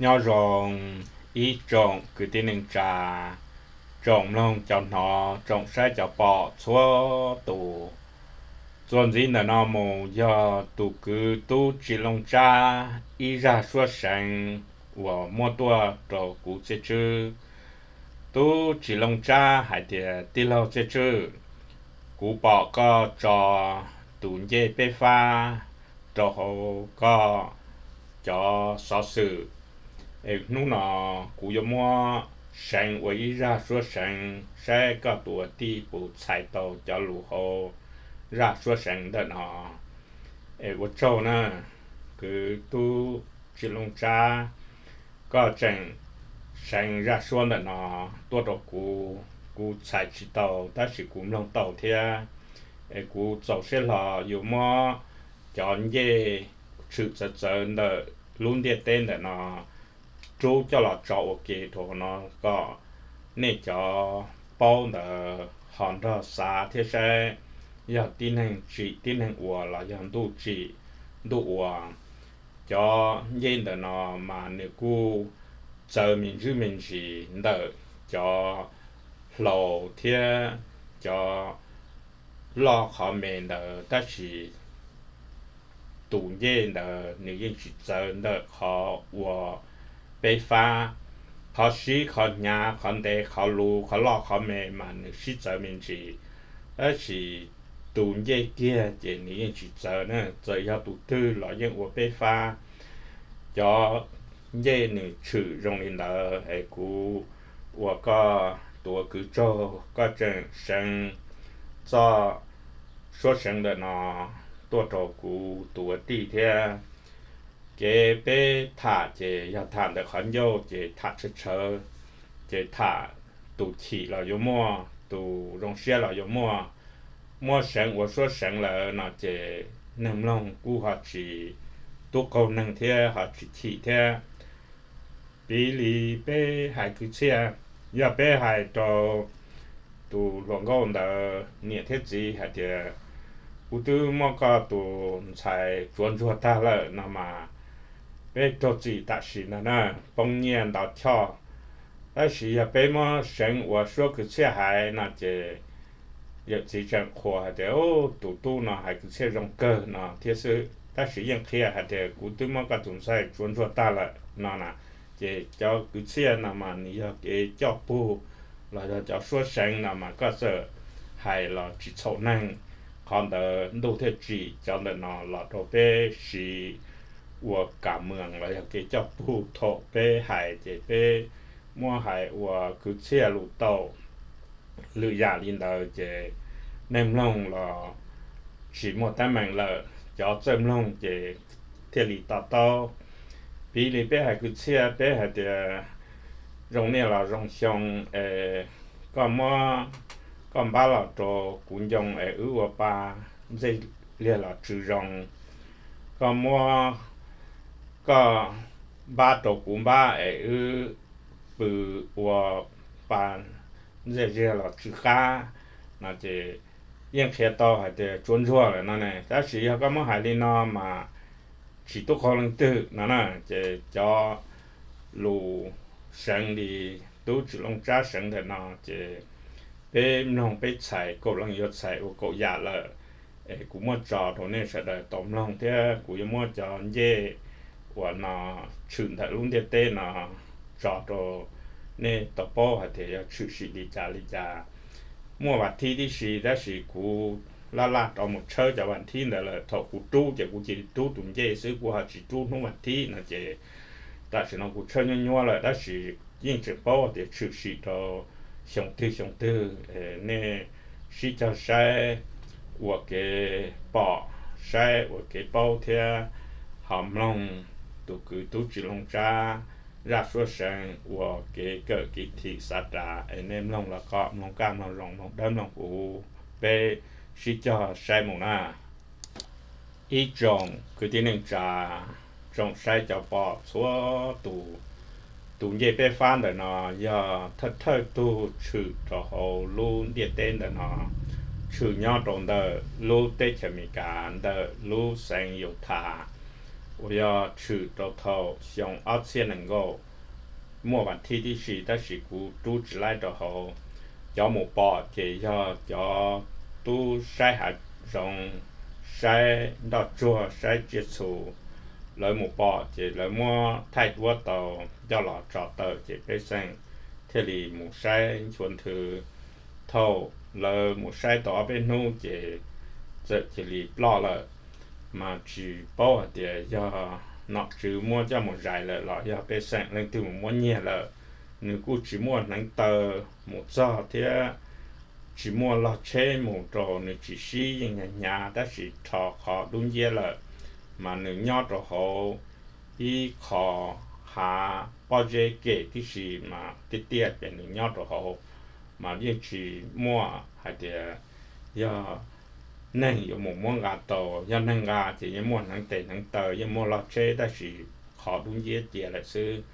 Nyob zoo ib tsoom kwv tij neej tsa, tsoom mloog cov hnov, tsoom saib cov pom txhua tus. Txuas ntxiv ntawm no mus yog tus kwv Tub Tsim Looj Tsab ib zaj suab seev uas muab tuaj rau kuv txiaj tswb. Tub Tsim Looj Tsab hais tias, tij laug txiaj tswb, kuv pom koj tso tus ncej peb fab rau hauv koj cov xov xwm, es hnub no kuv yuav muab seev ua ib zaj suab seev saib koj tus ua tij puas txhais tau cov lus hauv zaj suab seev ntawm no. Es ua tsaug na, kwv Tub Tsim Looj Tsab, koj tseem seev zaj suab ntawm no tuaj rau kuv. Kuv txhais tsis tau tab sis kuv mloog tau thiab. Es kuv txaus siab hlo yuav muab cov ncej tshwm txawv txawv ntawm lub ntiaj teb ntawm no rub coj los tso ua ke rau no kom nej cov paub ntawd ho nrog xav thiab saib yog tib neeg tsim tib neeg ua los yog ntuj tsim ntuj ua. Cov ncej ntawm no mas nws kuj txawv me ntsis me ntsis ntawm cov hlau thiab cov loj qhov me ntawd tab sis tus ncej ntawd nws yeej tsis txawv ntawm qhov ua peb fab. Qhov sib, qhov hnyav, qhov ntev, qhov luv, qhov loj qhov me mas nws sib txawv me ntsis, tab sis tus ncej kiag ces nws yeej tsis txawv na, txawm yog tus twg los yeej ua peb fab. Cov ncej nws tshwm zoo li ntawd es kuv ua koj tus ua kwv tsaug koj tseem seev txoj suab seev ntawm no tuaj rau kuv tus ua tij thiab. Kev peb tham ces yog tham ntawm qhov ncauj ces tham tshawv tshawv, ces tham tus chim los yuav muaj, tus zoo siab los yuav muaj. Muab seev ua suab seev lawm no ces neeg mloog kuj ho tsis tub qaug neeg thiab ho tsis chim thiab. Piv li peb hais kwv txhiaj, yog peb hais rau tus hluas nkauj ntawd niam thiab txiv hais tias, kuv twb muab koj tus ntxhais tsuav ntsuag tag lawm no mas peb raug txim tam sim no na, poob nyiaj ntau choj. Tab sis yog peb muab seev ua suab kwv txhiaj hais no ces yawm txiv tseem qhuas hais tias, tus tub no hais kwv txhiaj zoo kawg no thiab xwb, tab sis yeej qhia hais tias kuv twb muab koj tus ntxhais tsuav ntsuag tag lawm no na. Ces cov kwv txhiaj no mas nws yog kev coj pug los yog cov suab seev no mas koj txawm hais los tsis txhaum neeg. Qhov ntawd ntuj thiaj tsim cov ntawm no los rau peb siv ua kam mees los yog kev coj pug thaum peb hais ces peb muab hais ua kwv txhiaj lus tau lwm yam li ntawd ces neeg mloog los tsis muaj teeb meem lawm, cov txawj mloog ces thiaj li to taub. Piv li peb hais kwv txhiaj, peb hais tias zoo niaj los zoo xyoo es koj muab koj npab los rau kuv ncoo es wb ua pa ntxej liag los tsw zoo. Koj muab koj npab rau kuv npab es wb pw ua pa ntxej liag los tsw qab no ces yeej qhia tau hais tias tsuav ntsuag lawm no ne. Tab sis yog koj muab hais li no mas tsis tub qaug leej twg no na. Ces cov lus seev li tub Tsim Looj Tsab seev ntawm no ces peb mloog peb txhais kaum leej yuav txhais ua kaum yam lawm. Es kuv muab tso rau nej sawv daws tau mloog thiab kuv yuav muab cov ncej uas no tshwm ntawm lub ntiaj teb no tso rau nej tau paub hais tias yog tshwm sim li cas li cas. Muaj vas thib tib si tab sis kuv laj laj rov mus tshawb cov vas thib ntawd lawm, thaum kuv rub ces kuv cia li rub tus ncej xwb, kuv ho tsis rub hnub vas thib no ces tam sim no kuv tshawb nyuab nyuab lawm tab sis yeej tseem paub tias tshwm sim rau xyoo twg xyoo twg. Nej sib cog saib ua kev pom, saib ua kev paub thiab ho mloog tus kwv tub Tsim Looj Tsab zaj suab seev ua kev kawm kev thim xav ras es nej mloog los kom mloog kaj mloog zoo mloog dawb mloog huv. Peb sib cog saib mus na. Ib tsoom kwv tij neej tsa, tsoom saib cov pom txhua tus, tus ncej peb fab ntawm no yog thawj thawj tug tshwm rau hauv lub ntiaj teb ntawm no, tshwm nyob rau ntawm lub teb chaws Amelikas ntawm lub xeev Utah. uas yog tshwm rau thaum xyoo ob txhiab nees nkaum, muaj vas thib tib si, tab sis kuv rub tsis laib rau hauv. Cov mus pom ces yog cov tub saib hav zoov, saib nroj tsuag, saib tsiaj txhu, lawv mus pom ces lawv muab thaij duab tau coj los tso tawm ces pej xeem thiaj li mus saib nchuav nthwv. Thaum lawv mus saib tau ob peb hnub ces txawm cia li ploj lawm. Mas tsis paub hais tias yog nom tswv muab coj mus zais lawm los yog pej xeem leej twg mus muab nyiag lawm. Nws kuj tsis muaj hneev taw mus txog thiab tsis muaj log tsheb mus rau, nws tsis sib yeej hnyav hnyav tab sis rho qhov dub nciab lawm. Mas nws nyob rau hauv ib qho hav pob zeb kem tib si mas tiaj tiaj ces nws nyob rau hauv, mas yeej tsis muaj hais tias yog neeg yuav mus muab nqa tau. Yog neeg nqa ces yeej muaj hneev tes hneev taw, yeej muaj log tsheb, tab sis qhov dub nciab cia lawm xwb.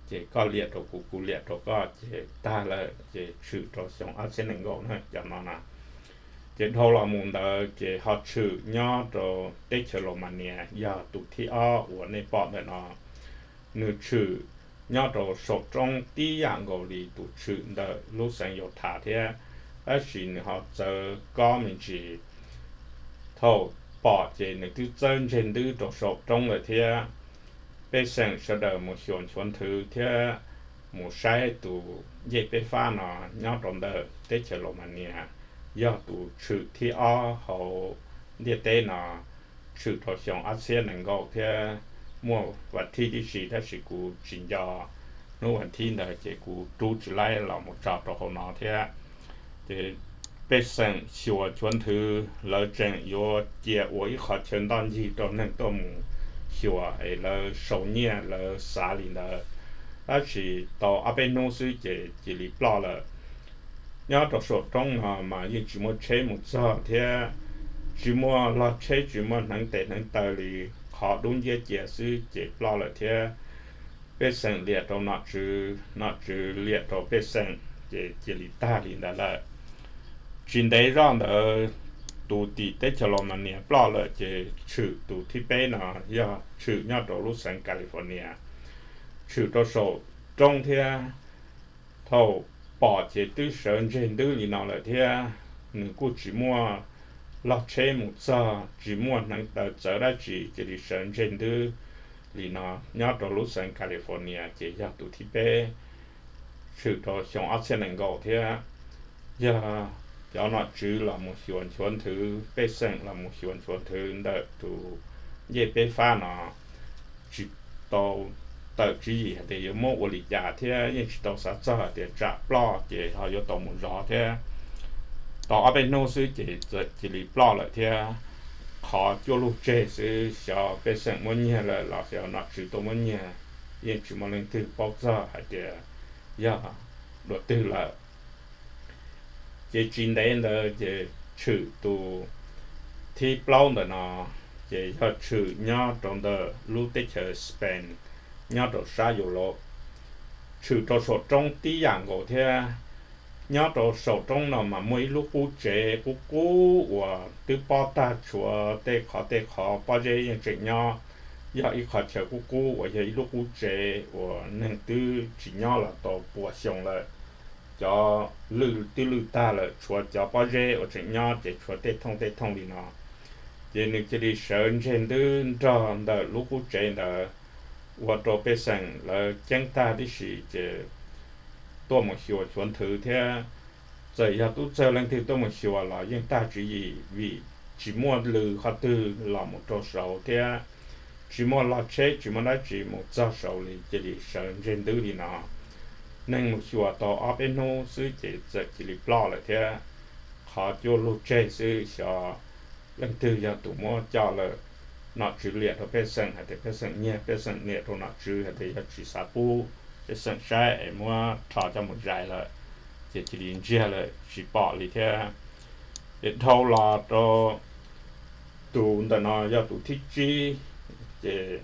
Ces koj liam rau kuv, kuv liam rau koj ces tag lawm, ces tshwm rau xyoo ob txhiab nees nkaum na cov no na. Ces dhau los mus ntawd ces ho tshwm nyob rau teb chaws Los Mas Nias, yog tus thib ob uas nej pom ntawm no. Nws tshwm nyob rau saum roob tib yam nkaus li tus tshwm ntawm lub xeev Yau Thas thiab, tab sis nws ho txawv kob me ntsis. Thaum pom ces nws twb txawb ntseg ntwb rau saum roob lawm thiab. Pej xeem sawv daws mus xyuas nchuav nthwv thiab mus saib tus ncej peb fab no nyob rau ntawm teb chaws Los Mas Nias, yog tus tshwm thib ob hauv ntiaj teb no, tshwm rau xyoo ob txhiab nees nkaum thiab muaj vas thib tib si, tab sis kuv tsis nco hnub vas thib ntawd ces kuv rub tsis laib los mus tso rau hauv no thiab. Ces pej xeem xyuas nchuav nthwv lawv tseem yuav cia ua ib qho chaw ntoj ncig rau neeg tuaj mus xyuas es lawv sau nyiaj lawv xav li ntawd. Tab sis tau ob peb hnub xwb ces cia li ploj lawm. Nyob rau saum roob no mas yeej tsis muaj tsheb mus txog thiab, tsis muaj log tsheb, tsis muaj hneev tes hneev taw li, qhov dub nciab cia xwb ces ploj lawm thiab. Pej xeem liam rau nom tswv, nom tswv liam rau pej xeem, ces cia li tag li ntawd lawm. Tsis ntev zoj ntawd tus tim teb chaws Los Mas Nias ploj lawm ces tshwm tus thib peb no, yog tshwm nyob rau lub xeev California, tshwm rau saum roob thiab. Thaum pom ces twb sawv ntseg ntwb li no lawm thiab, nws kuj tsis muaj log tsheb mus txog, tsis muaj hneev taw txawv dab tsi, cia li sawv ntseg ntwb li no. Nyob rau lub xeev California ces yog tus thib peb, tshwm rau xyoo ob txhiab nees nkaum thiab. Yog cov nom tswv los mus xyuas nchuav nthwv, pej xeem los mus xyuas nchuav nthwv ntawm tus ncej peb fab no, tsis tau tawm tswv yim hais tias yuav muab ua li cas thiab yeej tsis tau xav txog hais tias tsam ploj ces ho yuav tau mus zov thiab. Tau ob peb hnub xwb ces txawm cia li ploj lawm thiab. Qhov cuaj lug tseg xwb, xyov pej xeem muab nyiag lawm los xyov nom tswv tuaj muab nyiag, yeej tsis muaj leej twg paub txog hais tias yog dua twg lawm. Ces tsis ntev ntawd ces tshwm tus thib plaub ntawm no, ces yog tshwm nyob rau ntawm lub teb chaws Spain, nyob rau sab Europe, tshwm rau saum roob tib yam nkaus thiab. Nyob rau saum roob no mas muaj ib lub qub tsev qub qub uas twb pob tag, tshuav tej qhov tej qhov pob zeb yeej tseem nyob. Yog ib qhov chaw qub qub uas yog ib lub qub tsev uas neeg twb tsis nyob los tau pua xyoo lawm. Cov lwj twb lwj tag lawm, tshuav cov pob zeb uas tseem nyob ces tshuav tej thooj tej thooj li no. Ces nws cia li sawv ntseg ntwb nrog ntawm lub qub tsev ntawd, ua rau pej xeem lawv ceeb tag tib si ces tuaj mus xyuas xyuas nthwv thiab. Txawm yog tub txawg leej twg tuaj mus xyuas los yeej tag tswv yim vim tsis muaj lw qhov twg los mus rau saud thiab, tsis muaj log tsheb tsis muaj dab tsi mus txog saud li, cia li sawv ntseg ntwb li no. Neeg mus xyuas tau ob peb hnub xwb ces txawm cia li ploj lawm thiab. Qhov cuaj lug tseg xwb, xyov leej twg yog tus muab coj lawm. Nom tswv liam rau pej xeem hais tias pej xeem nyiag, pej xeem liam rau nom tswv hais tias yog tsis xav pub pej xeem saib es muab rho coj mus zais lawm, ces cia li ntsiag lawm tsis pom li thiab. Ces dhau los rau tus ntawm no yog tus thib tsib, ces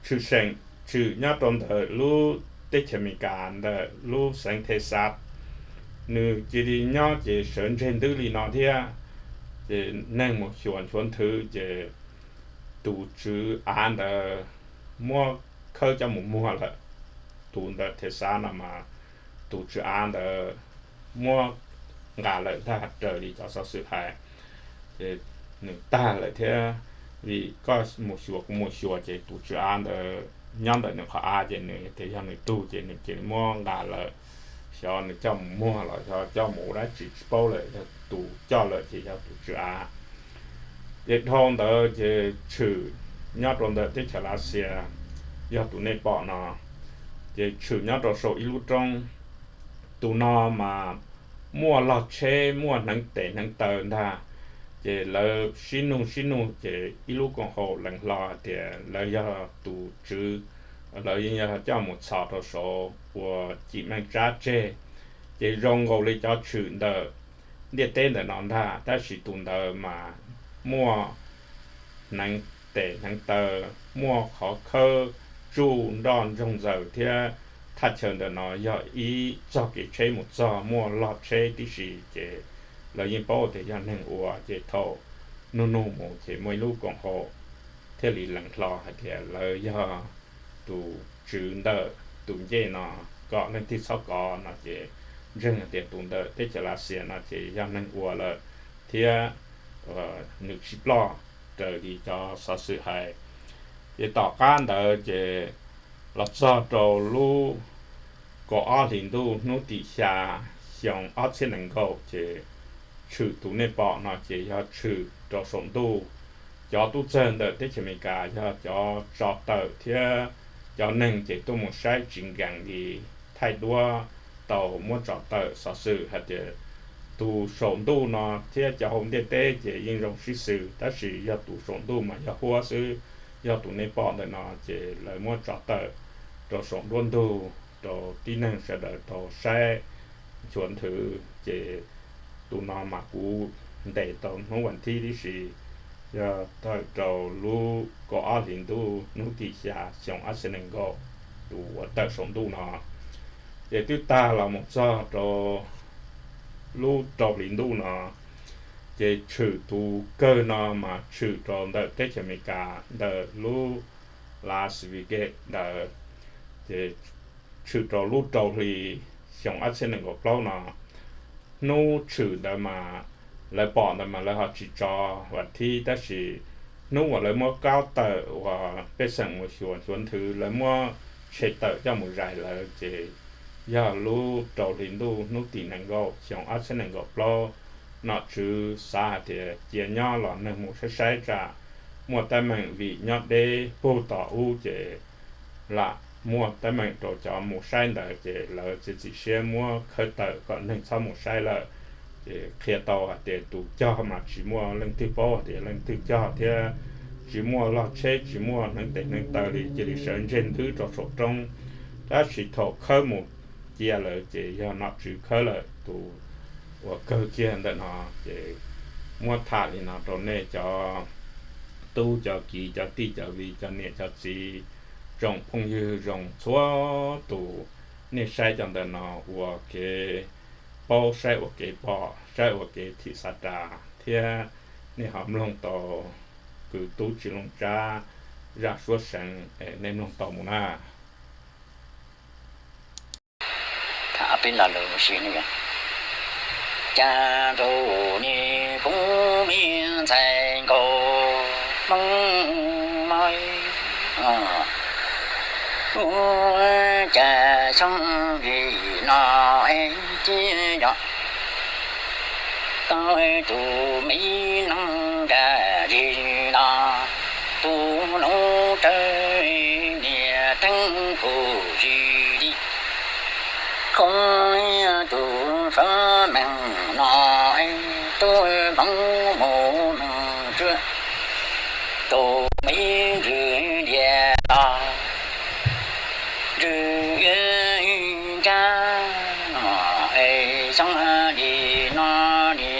tshwm seem tshwm nyob rau ntawm lub teb chaws Amelikas ntawm lub xeev Texas. Nws cia li nyob ces sawv ntseg ntwb li no thiab. Ces neeg mus xyuas nchuav nthwv ces tus tswv av ntawd muab khawb coj mus muag lawm. Tus ntawm thej xav no mas tus tswv av ntawd muab nqa lawm ntag raws li cov xov xwm hais. Ces nws tag lawm thiab, vim koj mus xyuas kuv mus xyuas ces tus tswv av ntawd nyob ntawm nws qhov av ces nws tias yog nws tug ces nws cia li muab nqa lawm. Xyov nws coj mus muag los yog coj mus ua dab tsi tsis paub lawm, yog tus coj lawm ces yog tus tswv av. Ces dhau ntawd ces tshwm nyob rau ntawm teb chaws Lav Xias, yog tus nej pom no, ces tshwm nyob rau saum ib lub roob. Tus no mas muaj log tsheb muaj hneev tes hneev taw ntag. Ces lawv sib nug sib nug ces ib lub koom haum lees hlo hais tias lawv yog tus tswv, lawv yeej yog coj mus txhos rau saud ua cim meej tsab tseg. Ces zoo nkaus li cov tshwm ntawm ntiaj teb ntawm no ntag, tab sis tus ntawd mas muaj hneev tes hneev taw, muaj qhov khawb tsuj nroj ntsoog ntxaws thiab thaj chaw ntawm no yog ib txoj kev tsheb mus txog muaj log tsheb tib si ces lawv yeej paub tias yog neeg ua. Ces thaum nug nug mus ces muaj ib lub koom haum thiaj li lees hlo hais tias lawv yog tus tswv ntawm tus ncej no, kom leej twg txhob kov no ces ntseeg hais tias tus ntawm teb chaws Lav Xias no ces yog neeg ua lawm thiab nws tsis ploj raws li cov xov xwm hais. Ces tom qab ntawd ces los txog rau lub kaum ob hlis ntuj hnub tim xya xyoo ob txhiab nees nkaum ces tshwm tus nej pom no ces yog tshwm rau saum ntuj. Cov tub txawg ntawm teb chaws Amelikas yog cov tso tawm thiab cov neeg ces tuaj mus saib tsis nkees li, thaij duab tau muab tso tawm xov xwm hais tias tus saum ntuj no thiab cov hauv ntiaj teb ces yeej zoo sib xws, tab sis yog tus saum ntuj mas yog huab xwb. Yog tus nej pom ntawm no ces lawv muab tso tawm rau saum nruab ntug rau tib neeg sawv daws tau saib nchuav nthwv. Ces tus no mas kuv ntes tau hnub vas thib tib si, yog tawm rau lub kaum ob hlis ntuj hnub tim xya xyoo ob txhiab nees nkaum, tus uas tawm saum ntuj no. Ces twb tag los mus txog rau lub rau hlis ntuj no, ces tshwm tus kawg no mas tshwm rau ntawm teb chaws Amelikas ntawm lub Las Vegas ntawd, ces tshwm rau lub rau hli xyoo ob txhiab nees nkaum plaub no. Hnub tshwm ntawd mas lawv pom ntawd mas lawv ho tsis tso vas thib, tab sis hnub uas lawv muab kaub tawm uas pej xeem mus xyuas nchuav nthwv lawv muab tshem tawm coj mus zais lawm ces yog lub rau hli ntuj hnub tim nees nkaum xyoo ob txhiab nees nkaum plaub. Nom tswv xav hais tias cia nyob los neeg mus saib saib tsam muaj teeb meem, vim nyob deb puag tom ub ces lam muaj teeb meem rau cov mus saib ntawd ces lawv txiav txim siab muab khawb tawm kom neeg txhob mus saib lawm. Ces qhia tau hais tias tus cog mas tsis muaj leej twg paub hais tias leej twg cog thiab tsis muaj log tsheb tsis muaj hneev tes hneev taw li, cia li sawv ntseg ntwb rau saum roob. Tab sis thaum khawb mus cia lawm ces yog nom tswv khawb lawm. Tus uas kawg kiag ntawm no ces muab tham li no rau nej cov tub cov kiv cov tij cov viv cov niam cov txiv, tsoom phooj ywg zoo txhua tus, nej saib cov ntawm no ua kev paub, saib ua kev pom, saib ua kev thim xav ras thiab nej ho mloog tau kwv tub Tsis Looj Tsab zaj suab seev es nej mloog tau mus na. Cas rau ni kuv me ntxhais nkaus Hmoob no, ua cas xyoo vim no es cia yog tau tus me noog nram zis no, tus noog rawv niam teeb kuj tsis li. Koj tus sawv meej no, tus hmoov mus meej tsuag, tus me ntsis diam los ntsis ncaj no, es xyoo li no li.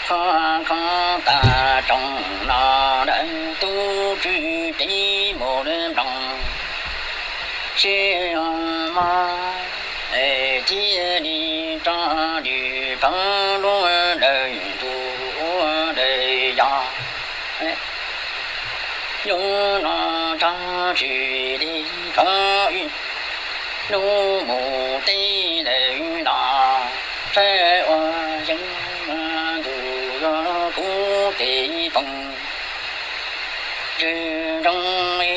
Kho kho tas rooj no, ntawm tub tswv teb mus nploos sib mob, es thiaj li tso lwm pov lub lawm tus ua dawm yog. Yog no tso tsis li tso, hnub mus tej lawm los saib ua yeeb ntuj yog kuv tes poom yws nroo li.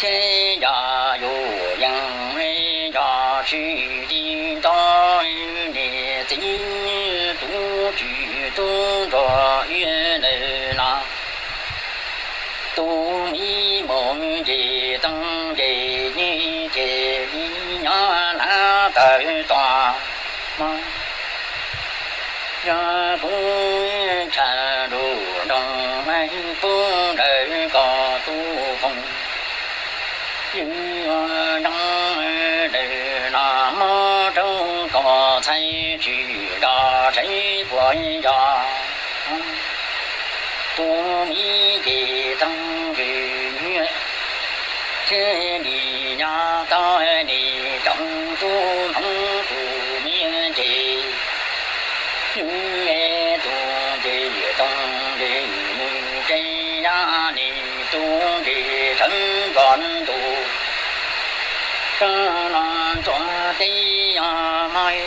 Thiab yog yus yees yog tsis li nto, niam txiv tub tsis tub nrog wb lawm no. Tus me mus nce toog nce nyi ces li nyob lav tawm tos no. Yog kuv tshaj nruj nroog pub ntawm koj tus phooj ywg, nroo lawm no mob rau koj txhais tsis nto tsev puas yog. Tus me ces toog nce nyi thiab li nyob tau li tsoom tub hmoov tus me ces ywg, tus nce toog nce nyi ces yog li tus nce tshawv nrov ntuj rau no ntxuav teb yog mog.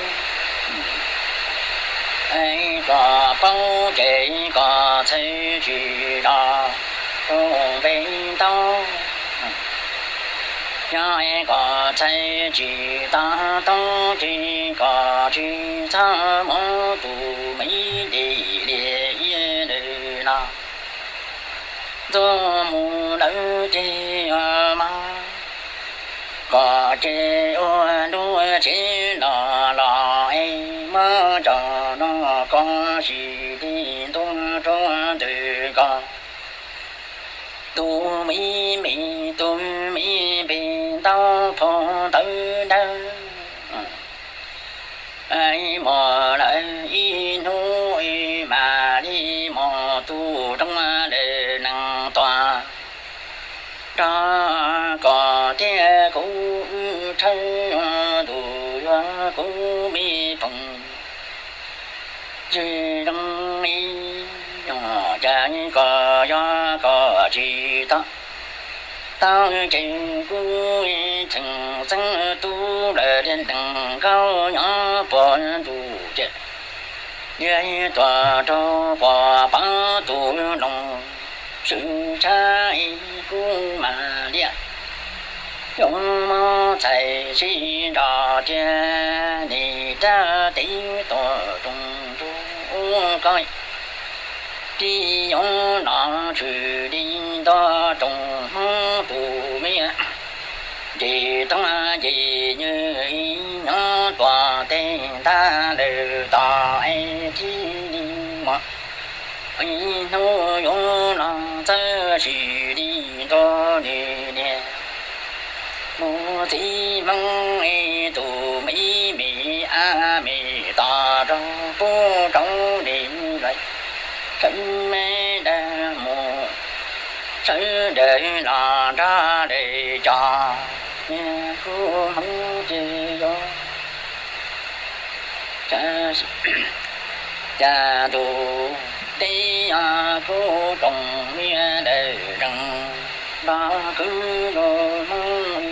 Koj paub ces koj txhais tsis nto rau npe ntau. Yog koj txhais tsis to taub ces koj tsis txhob muab tus me li li li lawm no. Ntxuav mus lawm ces mog, koj ces ua ntuj tsev los los es muab tso no koj sim li ntuj rau ntawm koj. Tus me me tus me npe ntau phau ntawv dawb mos lawm ib hnub mam li mos tus rooj lawm nees tuaj rau koj thiab kuv tshawb ntuj yuav kuv me phooj ywg zoo li cas koj yog koj tsis tau tau ces kuv tseem xeeb tub lawm li nees nkaum nyob puag ntuj ces Liaj tuaj rau quas pov tus noog, swm tshab ib kub mas liaj coob mob txhais sib nrog tiag, nim rab teb tuaj roos ntuj ub koj tib yoov los tshwm li nto roos hmoob tus me nce toob nce nywj ib nyob tuaj teb ntag lawm tom es tib li muaj ib hnub yuav los txawj sim li nto nws niag mus txiv hmoob tus me me ab me tos rau pub rau li lawm sawv me dawm mus sawv daws los nrog daws cov niag kuj hmoob ces yuav cas tus teb kuj roos niag daws zees los kwv rau hmoob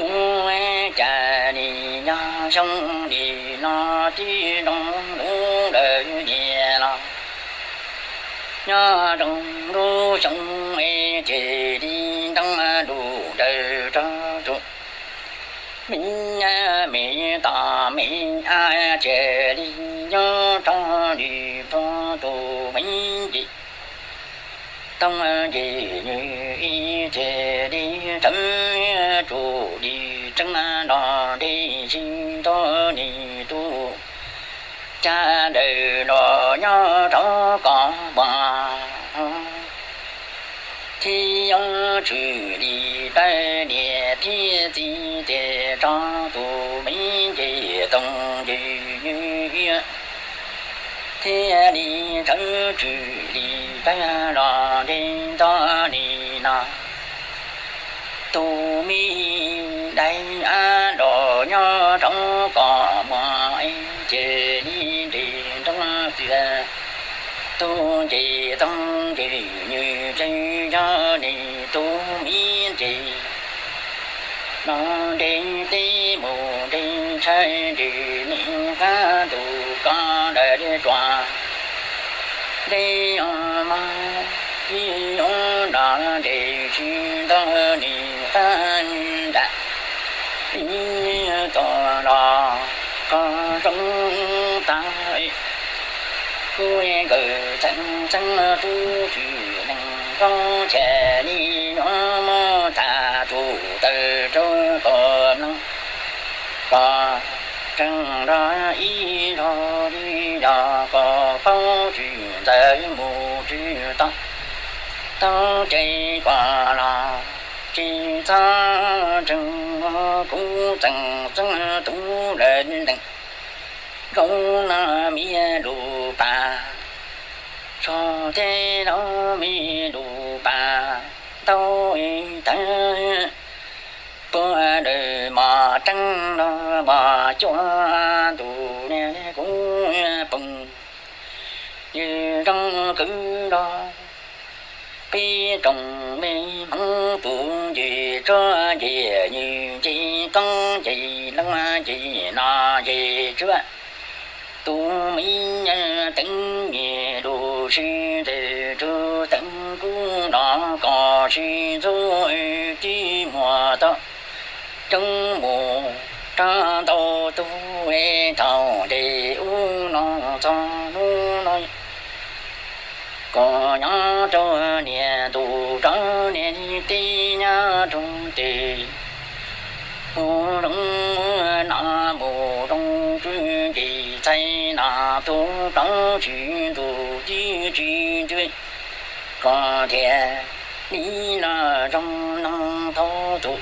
ub, cas li nyob xyoo li no tib zoo lub daws liaj los nyob zoo lub xyoo es ces li ntoo lub daws rau tus me me tos me ab ces li nyob rau li puag tus me nce toob nce nywj ib ces li tseeb tsuas li tseeb los dej sib nto li tus cas daws los nyob rau koj mas thiab yoov tshwm li dawb niam thiab txiv ces tso tus me nce toob nce nywj thiab li tseeb tshwm li dawb los dej nto li no tus me dais ab los nyob rau koj mas es ces li nres nroo txias tub nce toob nce nws tsev yog nws tub me nce no nres teb mus nres tshav nres nws qab ntuj ko ntawm dej tsuas nres os mog, ib ub no nres tsis ntau nws qab nram ib tuam los qhov rooj tag. Kuv nkawd txeeb txeeb tub tsis neeg koj chais li yuav muab tag tus taw rau kom mloog kom tseeb nrog ib zog li yog kom paub tsis ntxaws mus tsis tau tau ces kom los tsis txhob ntseeg kuv txeem txeeb tub lawm ntees nkaus no me lus pas tso thiab los me lus pas ntau tag puag lawm mos tseeb los mos cuaj ntus niag kuv poom yws zoo kwv nrog peb tsoom me hmoob tus nce tsuag nce nws nce koob nce leej nce no nce tsuag tus me teev nws lus sib ntawm tsuag teev kub no kom sib ntxub tib muag tau coob mus rau ntau tug thaum nce ub no txog hnub no kom nyob rau niam ntuj rau niam tij nyob rau tes mus zoo no mus zoo tswv nce txhais no tus rau tsis ntuj tib tsis ntws kom thiaj li los zoo no thov tus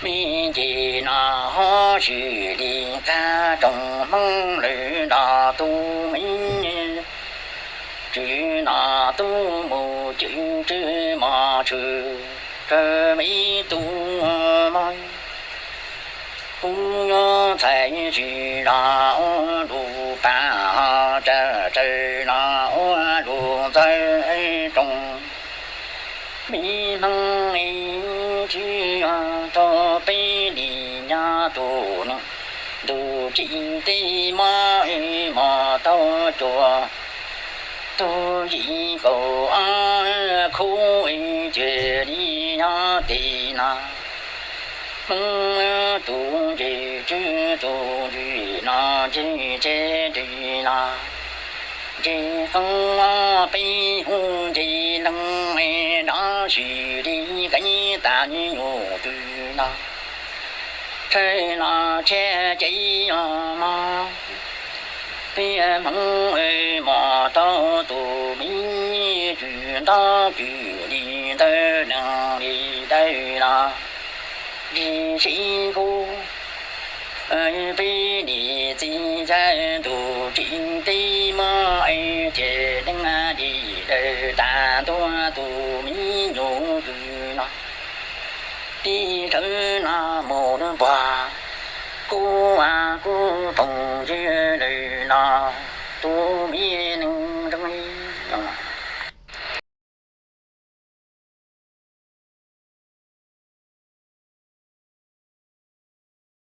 me nce no ho sis li qab tsoom hmoob lawm los tus me tswv no tub mus cwm tswv mos tshwm raws me tub mog. Kuv yuav txhais tsis los ua lus pas ho tsawg tsawg los ua lus ntxawg tsoom me hmoob tsis yog rau peb li nyob tus neeg ntuj tsis teb mos mos tau cuag tug yim kaum ob khub ces li nyob tes no hmoob tus nce tswv tus nce no nce tse tes no nce qoob peb hu nce leej no sis li kev tas nyuj twg no tshawj no tsheb ces os mog. Peb hmoob mos tau tus me tswv ntaub tswv li ntawd neeg li dawb los yig sib kub peb li txiv yawg ntuj tsis teb mos es ces leej li dawb tas ntua tus me nyuj twg no tib sawv no mus lub npuag kub kub poom ywg lawm no